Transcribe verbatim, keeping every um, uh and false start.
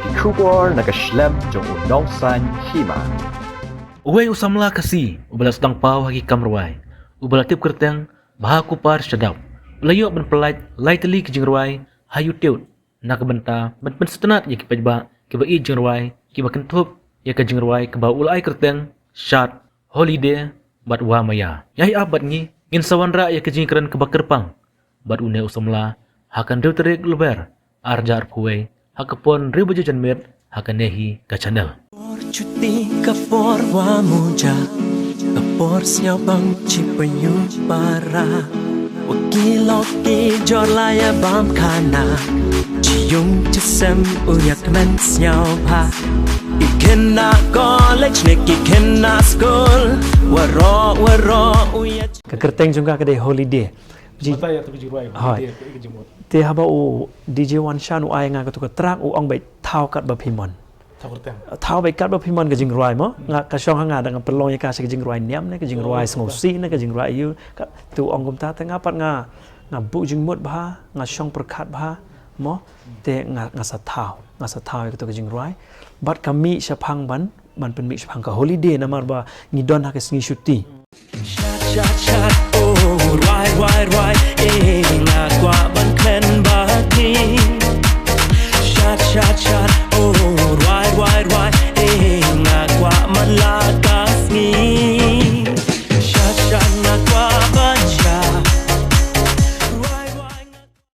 Ki khubor na ka shlem jong u Nongsaiñ Hima. Uwei u samla Khasi uba la sdang paw ha ki kam rwai, uba la tip kyrteng Bah Kupar Shadap, u la ïoh ban pyllait lai tylli ki jingrwai ha YouTube na ka bynta ban pynsngewtynnat ïa ki paidbah kiba ïeit jingrwai, kiba kynthup ïa ka jingrwai kaba u la ai kyrteng Shad, Holiday bad Wa Maya. Ïa ap bad ngi, ngin sa wanrah ïa ka jingkren kaba kyrpang bad une u samla ha ka hynriew tarik Lber ar hajar arphew wei ha ka por hynriew baje janmiet ha kane hi ka channel. Por chuti ka por wa muja, ka por sñiawbang chi payu para. Wa ki lok ki jor la ya bam khana, chi yung chi sem u ya kmen sñiawbha. Ki khynnah college ne ki khynnah school, waroh waroh u ya. Ka kyrteng jong ka ka dei Holiday. Ji- Mata ïa tu ka jingrwai, Hoi. Holiday, ka jingmut. Te haba u D J Wanshan u ai nga katu ka track, u ong beit thaw katba phi mon. Thaw kyrteng. Thaw beit katba phi mon ka jingrwai mo. Nga ka shong ha nga da nga pynlong ïa ka sha ka jingrwai niam ne, ka jingrwai Oh, sngewsih ne, ka jingrwai ïu. Ka tu ong kumta te nga pat nga, nga buh jingmut bha, nga shong pyrkhat bha mo. Te nga, nga sa thaw, nga sa thaw ïa katu ka jingrwai. Bad ka mih shaphang ban, ban pynmih shaphang ka Holiday namar ba ngi don ha ka sngi shuti. Shat, shat, shat, oh, rwai, rwai, rwai, eh, nga kwah